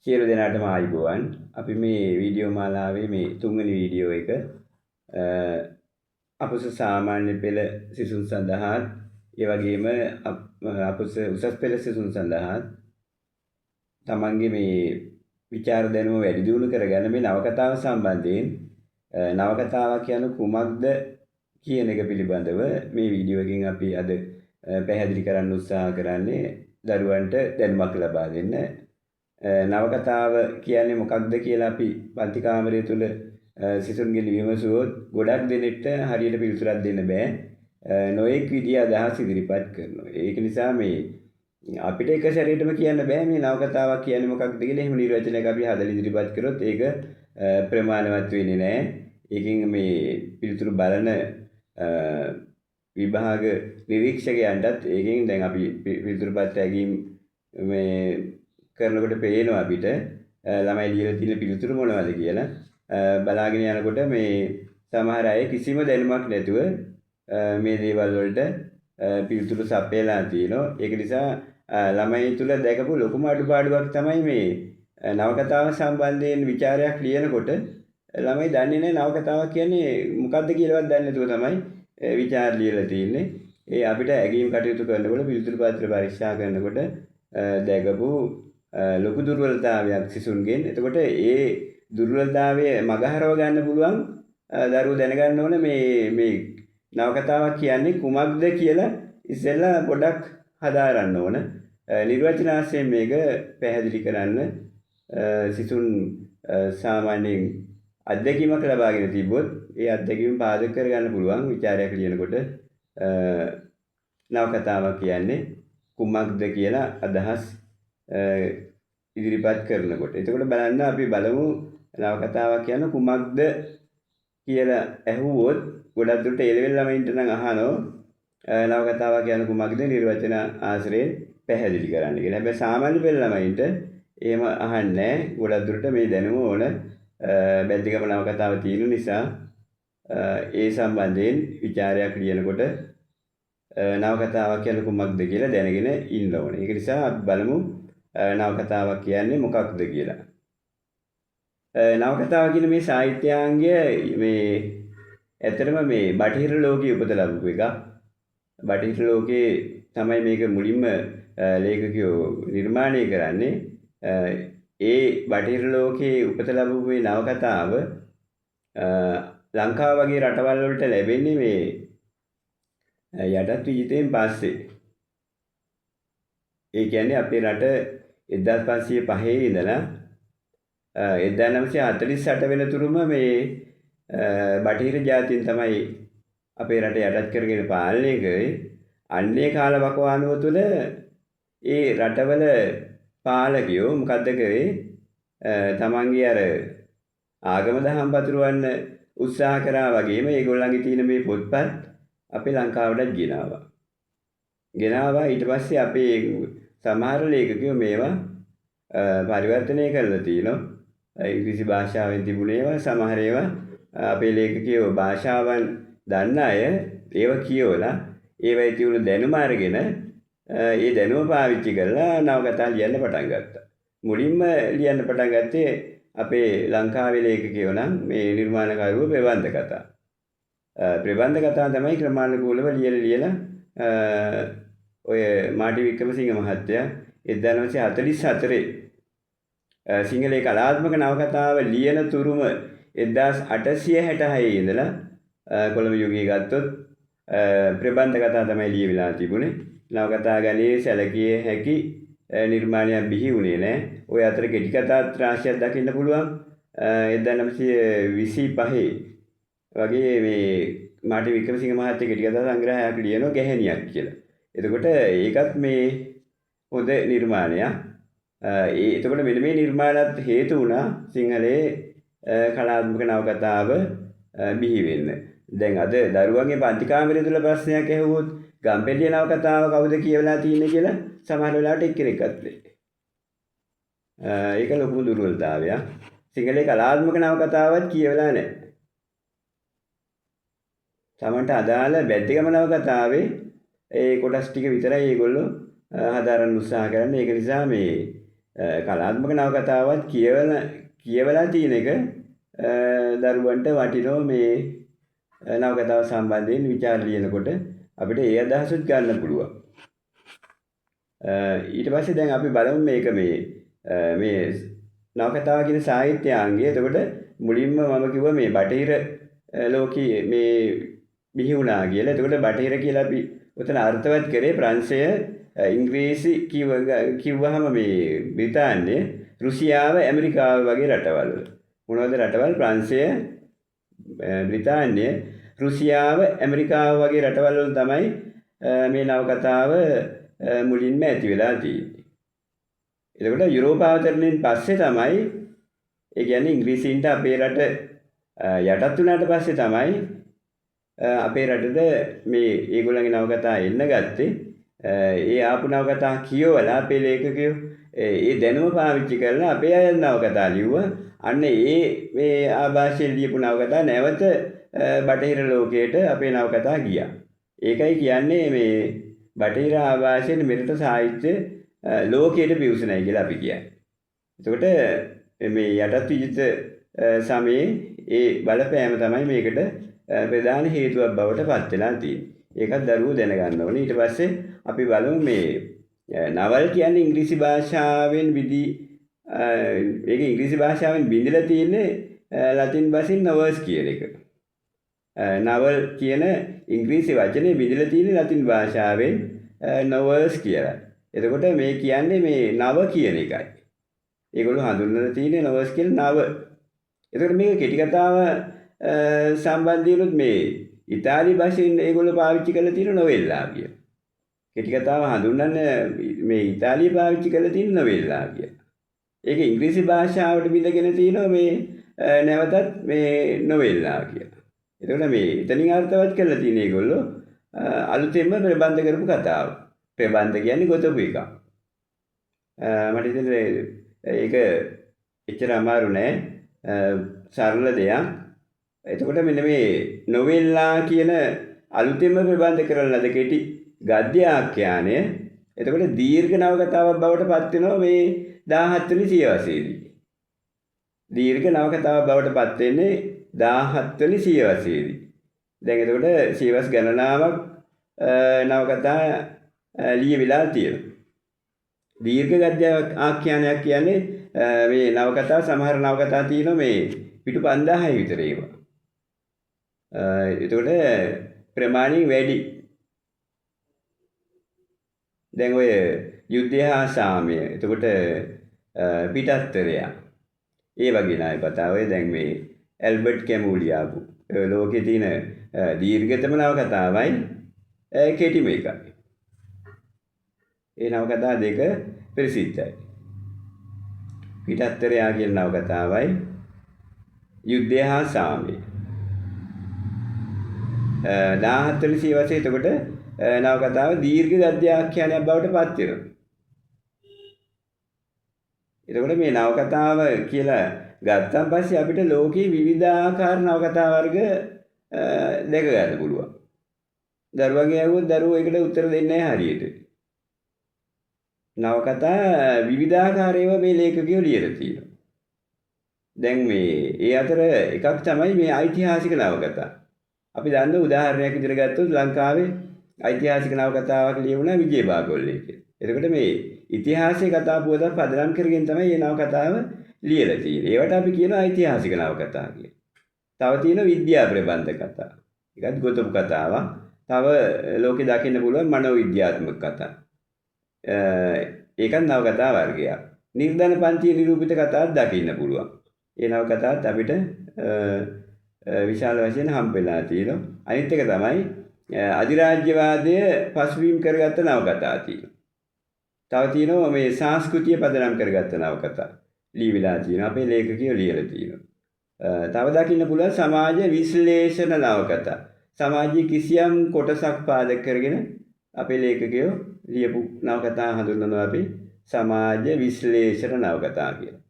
සියලු දෙනාටම ආයුබෝවන්. අපි මේ වීඩියෝ මාලාවේ මේ තුන්වෙනි වීඩියෝ එක අපුස සාමාන්‍ය පෙළ සිසුන් සඳහාත් ඒ වගේම අපුස උසස් පෙළ සිසුන් සඳහාත් තමන්ගේ මේ විචාර දැනුම වැඩි දියුණු කරගන්න මේ නවකතාව සම්බන්ධයෙන් නවකතාවක් කියන කුමක්ද කියන එක පිළිබඳව මේ වීඩියෝ එකෙන් අපි අද පැහැදිලි කරන්න උත්සාහ කරන්නේ දරුවන්ට දැනුමක් ලබා දෙන්න. නවකතාව කියන්නේ මොකක්ද කියලා අපි පන්ති කාමරය තුල සිසුන්ගෙන් විමසුවොත් ගොඩක් දෙනෙක්ට හරියට පිළිතුරක් දෙන්න බෑ. නොයෙක් විදිය අදහස් ඉදිරිපත් කරනවා. ඒක නිසා මේ අපිට එක සැරේටම කියන්න බෑ මේ නවකතාවක් කියන්නේ මොකක්ද කියලා. එහෙම නිර්වචනයක් අපි හදලා ඉදිරිපත් කරොත් ඒක ප්‍රමාණවත් වෙන්නේ නෑ. ඒකෙන් මේ පිළිතුරු බලන විභාග නිරීක්ෂකයන්ටත් ඒකෙන් දැන් අපි පිළිතුරු පත්‍ර ඇගීම් මේ කරනකොට පේනවා අපිට ළමයි ලියලා තියෙන පිළිතුරු මොනවද කියලා. බලාගෙන යනකොට මේ සමහර අය කිසිම දැනුමක් නැතුව මේ දේවල් වලට පිළිතුරු සපයලා තියෙනවා. ඒක නිසා ළමයි තුල දැකපු ලොකුම අඩුපාඩුවක් තමයි මේ නවකතාව සම්බන්ධයෙන් විචාරයක් ලියනකොට ළමයි දන්නේ නැහැ නවකතාවක් කියන්නේ මොකද්ද කියලාවත් දන්නේ නැතුව තමයි විචාර ලියලා තියෙන්නේ. ඒ අපිට ඇගීම් කටයුතු කරනකොට පිළිතුරු පත්‍ර පරීක්ෂා කරනකොට දැකපු ලොකු දුර්වලතාවයක් සිසුන්ගෙන්. එතකොට ඒ දුර්වලතාවය මගහරව ගන්න පුළුවන් දරුවෝ දැනගන්න ඕන මේ මේ නවකතාවක් කියන්නේ කුමක්ද කියලා ඉස්සෙල්ලා පොඩක් හදාරන්න ඕන. නිර්වචන ආශ්‍රයෙන් මේක පැහැදිලි කරන්න සිසුන් සාමාන්‍යයෙන් අත්දැකීමක් ලබාගෙන තිබ්බොත් ඒ අත්දැකීම පාදක කරගන්න පුළුවන් විචාරයක් ලියනකොට නවකතාවක් කියන්නේ කුමක්ද කියලා අදහස් ඉදිරිපත් කරනකොට. එතකොට බලන්න අපි බලමු නවකතාවක් කියන්නේ කුමක්ද කියලා ඇහුවොත් ගොඩක් දුරට ඒ ලෙවල් ළමයින්ට නම් අහනවා නවකතාවක් කියන්නේ කුමක්ද නිර්වචන ආශ්‍රයෙන් පැහැදිලි කරන්න කියලා. හැබැයි සාමාන්‍ය පෙළ ළමයින්ට එහෙම අහන්නේ නැහැ. ගොඩක් දුරට මේ දැනුම ඕන බැද්දිගම නවකතාව තියෙන නිසා ඒ සම්බන්ධයෙන් විචාරයක් ලියනකොට නවකතාවක් කියන්නේ කුමක්ද කියලා දැනගෙන ඉන්න ඕනේ. ඒක නිසා අපි බලමු නවකතාවක් කියන්නේ මොකක්ද කියලා. නවකතාව කියන මේ සාහිත්‍යාංගය මේ ඇත්තටම මේ බටහිර ලෝකයේ උපත ලැබපු එකක්. බටහිර ලෝකයේ තමයි මේක මුලින්ම ලේඛකයෝ නිර්මාණය කරන්නේ. ඒ බටහිර ලෝකයේ උපත ලැබපු මේ නවකතාව ලංකාව වගේ රටවල් වලට ලැබෙන්නේ මේ යටත් විජිතයෙන් පස්සේ. ඒ කියන්නේ අපේ රට 1505 ඉඳලා 1948 වෙනතුරුම මේ බටහිර ජාතීන් තමයි අපේ රට යටත් කරගෙන පාලනය කරේ. අන්නේ කාල වකවානුව තුළ ඒ රටවල පාලකයෝ මොකද්ද කරේ? තමන්ගේ අර ආගම දහම් පතුරවන්න උත්සාහ කරා වගේම ඒගොල්ලන්ගේ තියෙන මේ පොත්පත් අපේ ලංකාවටත් ගෙනාවා. ගෙනාවා. ඊට පස්සේ අපේ සමහර ලේඛකයෝ මේවා පරිවර්තනය කරලා තිනවා. ඉංග්‍රීසි භාෂාවෙන් තිබුණ ඒවා සමහර ඒවා අපේ ලේඛකයෝ භාෂාවන් දන්න අය ඒවා කියවලා ඒවයි තිබුණු දැනුම අරගෙන ඒ දැනුම පාවිච්චි කරලා නවකතා ලියන්න පටන් ගත්තා. මුලින්ම ලියන්න පටන් ගත්තේ අපේ ලංකාවේ ලේඛකයෝ නම් මේ නිර්මාණකරුවෝ ප්‍රබන්ධ කතා. ප්‍රබන්ධ කතා තමයි ක්‍රමානුකූලව ලියලා ලියලා ඔය මාටි වික්‍රමසිංහ මහත්තයා 1944 සිංහලයේ කලාත්මක නවකතාව ලියන තුරුම 1866 ඉඳලා කොළඹ යුගයේ ගත්තොත් ප්‍රබන්ධ කතා තමයි ලියවිලා තිබුණේ. නවකතා ගණයේ සැලකිය හැකි නිර්මාණයක් බිහි වුණේ නෑ. ඔය අතර කෙටි කතා රාශියක් දකින්න පුළුවන්. 1925 වගේ මේ මාටි වික්‍රමසිංහ මහත්තයා කෙටි කතා සංග්‍රහයක් ලියනවා ගැහැණියක් කියලා. එතකොට ඒකත් මේ හොඳ නිර්මාණයක්. ඒ එතකොට මෙන්න මේ නිර්මාණත් හේතු වුණා සිංහලයේ කලාත්මක නවකතාව බිහි වෙන්න. දැන් අද දරුවන්ගේ පන්ති කාමරය තුල ප්‍රශ්නයක් ඇහුවොත් ගම්පෙළිය නවකතාව කවුද කියවලා තියෙන්නේ කියලා සමහර වෙලාවට එක්කෙනෙක්වත් නෑ. ඒක ලොකුම දුර්වලතාවයක්. සිංහලයේ කලාත්මක නවකතාවත් කියවලා නෑ. තමන්ට අදාළ බැද්දිගම නවකතාවේ ඒ කොටස් ටික විතරයි ඒගොල්ලෝ හදාරන්න උත්සාහ කරන්නේ. ඒක නිසා මේ කලාත්මක නවකතාවත් කියවලා තියෙන එක දරුවන්ට වටිනවා. මේ නවකතාව සම්බන්ධයෙන් විචාර ලියනකොට අපිට ඒ අදහසුත් ගන්න පුළුවන්. ඊට පස්සේ දැන් අපි බලමු මේක මේ මේ නවකතාව කියන සාහිත්‍යාංගය. එතකොට මුලින්ම මම කිව්වා මේ බටහිර ලෝකයේ මේ බිහි වුණා කියලා. එතකොට බටහිර කියලා අපි ඔතන අර්ථවත් කරේ ප්‍රංශය, ඉංග්‍රීසි කිව්වහම මේ බ්‍රිතාන්‍ය, රුසියාව, ඇමරිකාව වගේ රටවල් වල. මොනවද රටවල්? ප්‍රංශය, බ්‍රිතාන්‍ය, රුසියාව, ඇමරිකාව වගේ රටවල් වල තමයි මේ නවකතාව මුලින්ම ඇති වෙලා තියෙන්නේ. එතකොට යුරෝපාවතරණයෙන් පස්සේ තමයි, ඒ කියන්නේ ඉංග්‍රීසීන්ට අපේ රට යටත් වුණාට පස්සේ තමයි අපේ රටට මේ ඒගොල්ලන්ගේ නවකතා එන්න ගත්තේ. ඒ ආපු නවකතා කියවලා අපේ ලේඛකයෝ ඒ දැනුම පාවිච්චි කරලා අපේ අය නවකතා ලිව්වා. අන්න ඒ මේ ආభాෂයෙන් ලියපු නවකතා නැවත බටහිර ලෝකයට අපේ නවකතා ගියා. ඒකයි කියන්නේ මේ බටහිර ආభాෂයෙන් මෙරට සාහිත්‍ය ලෝකයට පිවිසුණයි කියලා අපි කියන්නේ. එතකොට මේ යටත් විජිත සමයේ ඒ බලපෑම තමයි මේකට ප්‍රධාන හේතුවක් බවට පත් වෙලා තියෙන්නේ. ඒකත් දරුවෝ දැනගන්න ඕනේ. ඊට පස්සේ අපි බලමු මේ නවල් කියන්නේ ඉංග්‍රීසි භාෂාවෙන් ඒක ඉංග්‍රීසි භාෂාවෙන් බිඳිලා තියෙන්නේ ලතින් භාෂෙන් නොවල්ස් කියන එක. නවල් කියන ඉංග්‍රීසි වචනේ බිඳිලා තියෙන්නේ ලතින් භාෂාවෙන් නොවල්ස් කියලා. එතකොට මේ කියන්නේ මේ නව කියන එකයි. ඒගොල්ලෝ හඳුන්වලා තියෙන්නේ නොවල්ස් කියන නව. එතකොට මේක කෙටි කතාව සම්බන්ධයෙන්ුත් මේ ඉතාලි භාෂෙන් ඒගොල්ලෝ පාවිච්චි කරලා තියෙන නොවෙල්ලා කියලා. කෙටි කතාව හඳුන්වන්න මේ ඉතාලිය පාවිච්චි කරලා තියෙන නොවෙල්ලා කියලා. ඒක ඉංග්‍රීසි භාෂාවට බිඳගෙන තියෙනවා මේ නැවතත් මේ නොවෙල්ලා කියලා. එතකොට මේ එතනින් අර්ථවත් කරලා තියෙන ඒගොල්ලෝ අලුතෙන්ම ප්‍රබන්ධ කරපු කතාව. ප්‍රබන්ධ කියන්නේ ගොතපු එකක්. මට හිතෙන්නේ ඒක එච්චර අමාරු නෑ. සරල දෙයක්. එතකොට මෙන්න මේ නොවෙල්ලා කියන අලුතෙන්ම ප්‍රබන්ධ කරන ලද කෙටි ගද්‍ය ආඛ්‍යානය එතකොට දීර්ඝ නවකතාවක් බවට පත් වෙනවා මේ 17 වෙනි සියවසේදී. දීර්ඝ නවකතාවක් බවට පත් වෙන්නේ 17 වෙනි සියවසේදී. දැන් එතකොට සියවස් ගණනාවක් නවකතා ලියවිලා තියෙනවා. දීර්ඝ ගද්‍ය ආඛ්‍යානයක් කියන්නේ මේ නවකතා, සමහර නවකතා තියෙනවා මේ පිටු 5000යි විතර ඒවා. එතකොට ප්‍රමාණයෙන් වැඩි. දැන් ඔය යුද්ධය හා සාමය, එතකොට පිටත්තරයා, ඒ වගේ නායකතා ඔය දැන් මේ ඇල්බර්ට් කැමූ ලියාපු ලෝකේ තියෙන දීර්ඝතම නවකතාවයි කෙටිම එකයි. ඒ නවකතා දෙක ප්‍රසිද්ධයි. පිටත්තරයා කියන නවකතාවයි යුද්ධය හා සාමය. 17 වෙනි සියවසේ එතකොට නවකතාව දීර්ඝ ගද්‍ය ආඛ්‍යානයක් බවට පත් වෙනවා. එතකොට මේ නවකතාව කියලා ගත්තන් පස්සේ අපිට ලෝකේ විවිධාකාර නවකතා වර්ග දැක ගන්න පුළුවන්. දරුවන්ගේ ඇහුවොත් දරුවෝ ඒකට උත්තර දෙන්නේ නැහැ හරියට. නවකතා විවිධාකාර ඒවා මේ ලේඛකයෝ ලියලා තියෙනවා. දැන් මේ ඒ අතර එකක් තමයි මේ ඓතිහාසික නවකතා. අපි දන්න උදාහරණයක් විදිහට ගත්තොත් ලංකාවේ ඓතිහාසික නවකතාවක් ලියුණා විජේබාගොල්ලේ කියලා. එතකොට මේ ඉතිහාසයේ කතා පුවතක් පදනම් කරගෙන තමයි මේ නවකතාව ලියලා තියෙන්නේ. ඒවට අපි කියනවා ඓතිහාසික නවකතා කියලා. තව තියෙනවා විද්‍යා ප්‍රබන්ධ කතා. ඒකත් ගොතපු කතාවක්. තව ලෝකේ දකින්න පුළුවන් මනෝවිද්‍යාත්මක කතා. ඒකත් නවකතා වර්ගයක්. නිර්ධන පන්තියේ නිරූපිත කතාත් දකින්න පුළුවන්. ඒ නවකතාත් අපිට විශාල වශයෙන් හම්බ වෙලා තියෙනවා. අනිත් එක තමයි අධිරාජ්‍යවාදය පසුබිම් කරගත්ත නවකතා තියෙනවා. තව තියෙනවා මේ සංස්කෘතිය පදනම් කරගත්ත නවකතා ලියවිලා තියෙනවා. අපේ ලේඛකයෝ ලියලා තියෙනවා. තව දකින්න පුළුවන් සමාජ විශ්ලේෂණ නවකතා. සමාජයේ කිසියම් කොටසක් පාදක කරගෙන අපේ ලේඛකයෝ ලියපු නවකතා හඳුන්වනවා අපි සමාජ විශ්ලේෂණ නවකතා කියලා.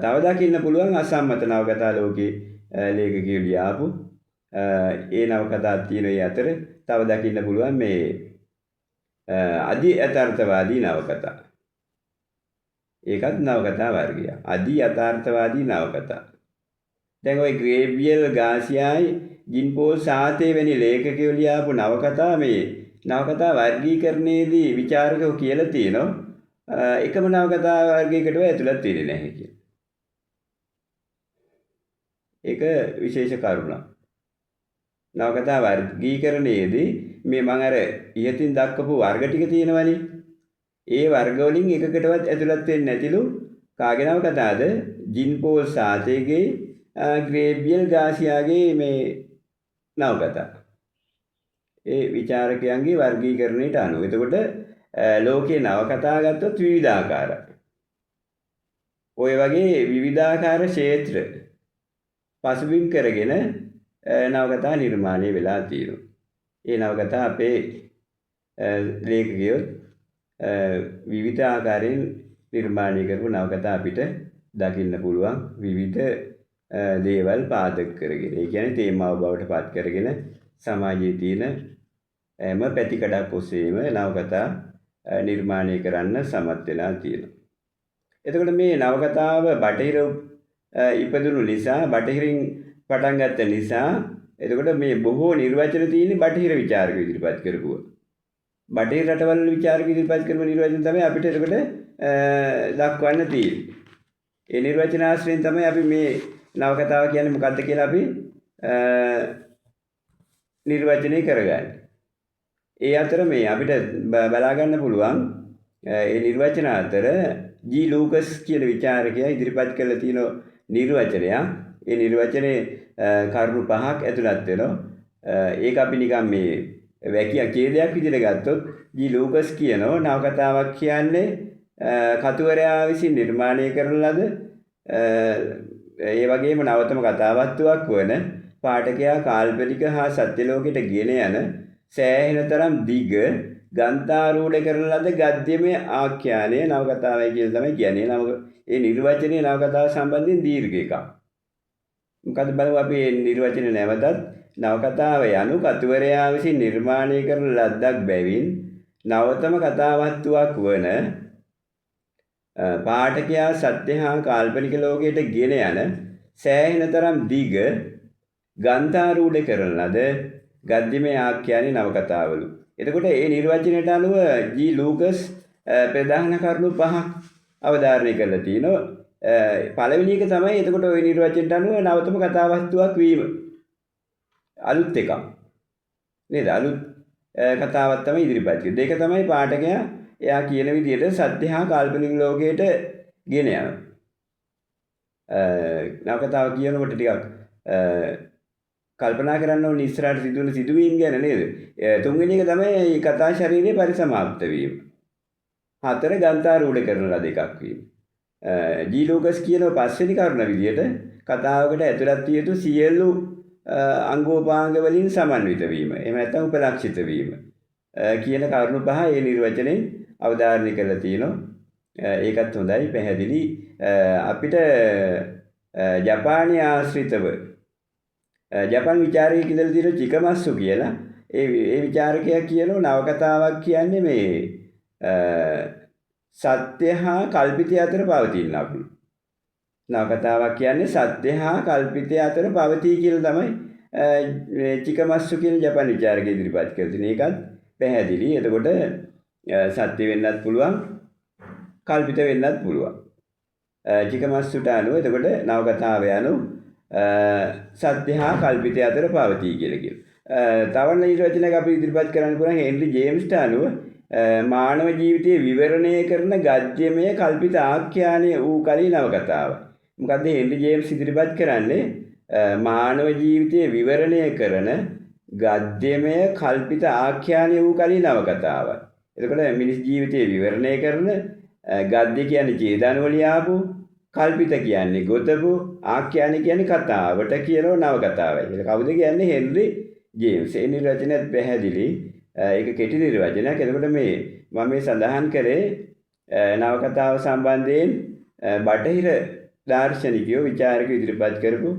තව දකින්න පුළුවන් අසම්මත නවකතා ලෝකේ ලේඛකයෝ ලියාපු ඒ නවකතා තියෙන ඒ අතර තව දකින්න පුළුවන් මේ අධි යථාර්ථවාදී නවකතා. ඒකත් නවකතා වර්ගයක්. අධි යථාර්ථවාදී නවකතා. දැන් ඔය ග්‍රේබ්‍රියල් ගාසියායි ජින් පෝල් සාතේ වැනි ලේඛකයෝ ලියාපු නවකතා මේ නවකතා වර්ගීකරණයේදී විචාරකයෝ කියලා තියෙනවා එකම නවකතා වර්ගයකටව ඇතුළත් වෙන්නේ නැහැ කියලා. ඒක විශේෂ කරුණක්. නවකතා වර්ගීකරණයේදී මේ මං අර ඉහතින් දක්වපු වර්ග ටික තියෙනවනේ. ඒ වර්ග වලින් එකකටවත් ඇතුළත් වෙන්නේ නැතිලු කාගේ නවකතාද? ජින් පෝල් සාතේගේ, ග්‍රේබ්‍රියල් ගාසියාගේ මේ නවකතා. ඒ විචාරකයන්ගේ වර්ගීකරණයට අනුව. එතකොට ලෝකේ නවකතා ගත්තොත් විවිධාකාරයි. ඔය වගේ විවිධාකාර ක්ෂේත්‍ර පසුබිම් කරගෙන නවකතා නිර්මාණය වෙලා තියෙනවා. ඒ නවකතා අපේ ලේඛකයෝ විවිධ ආකාරයෙන් නිර්මාණය කරපු නවකතා අපිට දකින්න පුළුවන් විවිධ දේවල් පාදක කරගෙන. ඒ කියන්නේ තේමාව බවට පත් කරගෙන සමාජයේ තියෙන හැම පැතිකඩක් ඔස්සේම නවකතා නිර්මාණය කරන්න සමත් වෙලා තියෙනවා. එතකොට මේ නවකතාව බටහිර ඉපදුණු නිසා, බටහිරින් පටන් ගත්ත නිසා, එතකොට මේ බොහෝ නිර්වචන තියෙන්නේ බටහිර විචාරක ඉදිරිපත් කරපුවා. බටහිර රටවල් වල විචාරක ඉදිරිපත් කරපු නිර්වචන තමයි අපිට එතකොට දක්වන්න තියෙන්නේ. ඒ නිර්වචන ආශ්‍රයෙන් තමයි අපි මේ නවකතාව කියන්නේ මොකද්ද කියලා අපි නිර්වචනය කරගන්නේ. ඒ අතර මේ අපිට බලා ගන්න පුළුවන් ඒ නිර්වචන අතර ජී ලූකස් කියන විචාරකයා ඉදිරිපත් කරලා තියෙන නිර්වචනයක්. ඒ නිර්වචනයේ කරුණු පහක් ඇතුළත් වෙනවා. ඒක අපි නිකන් මේ වැකියක් ඡේදයක් විදිහට ගත්තොත් ජී ලූකස් කියනවා නවකතාවක් කියන්නේ කතුවරයා විසින් නිර්මාණය කරන ලද ඒ වගේම නවතම කතාවස්තුවක් වන පාඨකයා කාල්පනික හා සත්‍ය ලෝකයට ගෙන යන සෑහෙන තරම් දිග ගන්ථාරූඪ කරන ලද ගද්‍යමය ආඛ්‍යානය නවකතාවයි කියලා තමයි කියන්නේ. ඒ නිර්වචනය නවකතාව සම්බන්ධයෙන් දීර්ඝ එකක්. මොකද බලමු අපි මේ නිර්වචනය නැවතත්. නවකතාව යනු කතුවරයා විසින් නිර්මාණය කරන ලද්දක් බැවින් නවතම කතාවස්තුවක් වන පාඨකයා සත්‍ය හා කාල්පනික ලෝකයට ගෙන යන සෑහෙන තරම් දිග ගන්ථාරූඪ කරන ලද ගද්‍යමය ආඛ්‍යානයේ නවකතාවලු. එතකොට මේ නිර්වචනයට අනුව ජී ලූකස් ප්‍රධාන කරුණු පහක් අවධාරණය කරලා තිනවා. පළවෙනි එක තමයි එතකොට ওই නිර්වචනයට අනුව නවතම කතාවස්තුවක් වීම. අලුත් එකක්. නේද? අලුත් කතාවක් තමයි ඉදිරිපත් කරන්නේ. දෙක තමයි පාඨකයා එයා කියන විදිහට සත්‍ය හා කාල්පනික ලෝකයට ගෙන යනවා. නවකතාව කියනකොට ටිකක් කල්පනා කරන්න ඕනේ ඉස්සරහට සිදුවන සිදුවීම් ගැන නේද? තුන්වෙනි එක තමයි මේ කතා ශරීරයේ පරිසමාප්ත වීම. හතර ගන්ථාරූඪ කරන ලද එකක් වීම. ජී ලූකස් කියන පස්වෙනි කරුණ විදිහට කතාවකට ඇතුළත් විය යුතු සියලු අංගෝපාංග වලින් සමන්විත වීම. එහෙම නැත්නම් උපලක්ෂිත වීම කියන කරුණු පහ ඒ නිර්වචනයෙන් අවධාරණය කරලා තියෙනවා. ඒකත් හොඳයි, පැහැදිලි. අපිට ජපානය ආශ්‍රිතව ජපාන් විචාරකයෙක් ඉඳලා තියෙන චිකමස්සු කියලා. ඒ විචාරකයා කියනවා නවකතාවක් කියන්නේ මේ සත්‍ය හා කල්පිතය අතර පවතිනක්. නවකතාවක් කියන්නේ සත්‍ය හා කල්පිතය අතර පවතී කියලා තමයි චිකමස්සු කියන ජපාන් විචාරකයා ඉදිරිපත් කරලා තියෙන්නේ. ඒකත් පැහැදිලි. එතකොට සත්‍ය වෙන්නත් පුළුවන්, කල්පිත වෙන්නත් පුළුවන්. චිකමස්සුට අනුව එතකොට නවකතාව යනු සත්‍ය හා කල්පිතය අතර පවතී කියලා කියනවා. තව නිර්වචනයක් අපි ඉදිරිපත් කරන්න පුළුවන් හෙන්රි ජේම්ස්ට අනුව මානව ජීවිතයේ විවරණය කරන ගද්‍යමය කල්පිත ආඛ්‍යානය වූ කලී නවකතාව. මොකද්ද හෙන්රි ජේම්ස් ඉදිරිපත් කරන්නේ? මානව ජීවිතයේ විවරණය කරන ගද්‍යමය කල්පිත ආඛ්‍යානය වූ කලී නවකතාව. එතකොට මිනිස් ජීවිතයේ විවරණය කරන ගද්‍ය කියන්නේ ඡේදානුව ලියාපු, කල්පිත කියන්නේ ගොතපු, ආඛ්‍යාන කියන්නේ කතාවට කියනව නවකතාවයි කියලා. කවුද කියන්නේ? Henry James. ඒ නිර්වචනයත් පැහැදිලි. ඒක කෙටි නිර්වචනයක්. එතකොට මේ මම මේ සඳහන් කරේ නවකතාව සම්බන්ධයෙන් බටහිර දාර්ශනිකයෝ විචාරකයෝ ඉදිරිපත් කරපු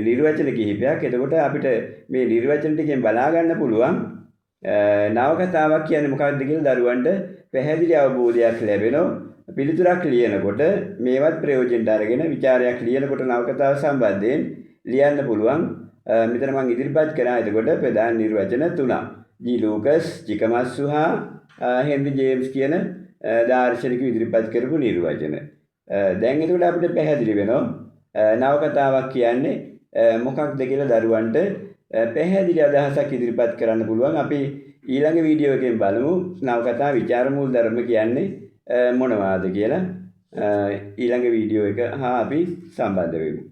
නිර්වචන කිහිපයක්. එතකොට අපිට මේ නිර්වචන ටිකෙන් බලා ගන්න පුළුවන් නවකතාවක් කියන්නේ මොකක්ද කියලා දරුවන්ට පැහැදිලි අවබෝධයක් ලැබෙනවා. පිළිතුරක් ලියනකොට මේවත් ප්‍රයෝජනට අරගෙන විචාරයක් ලියනකොට නවකතාව සම්බන්ධයෙන් ලියන්න පුළුවන්. මෙතන මම ඉදිරිපත් කරා එතකොට ප්‍රධාන නිර්වචන තුනක්. ජී ලූකස්, චිකමස්සු හා හෙන්රි ජේම්ස් කියන දාර්ශනිකයෝ ඉදිරිපත් කරපු නිර්වචන. දැන් එතකොට අපිට පැහැදිලි වෙනවා නවකතාවක් කියන්නේ මොකක්ද කියලා දරුවන්ට පැහැදිලි අදහසක් ඉදිරිපත් කරන්න පුළුවන්. අපි ඊළඟ වීඩියෝ එකෙන් බලමු නවකතා විචාර මූලධර්ම කියන්නේ මොනවාද කියලා. ඊළඟ වීඩියෝ එක හා අපි සම්බන්ධ වෙමු.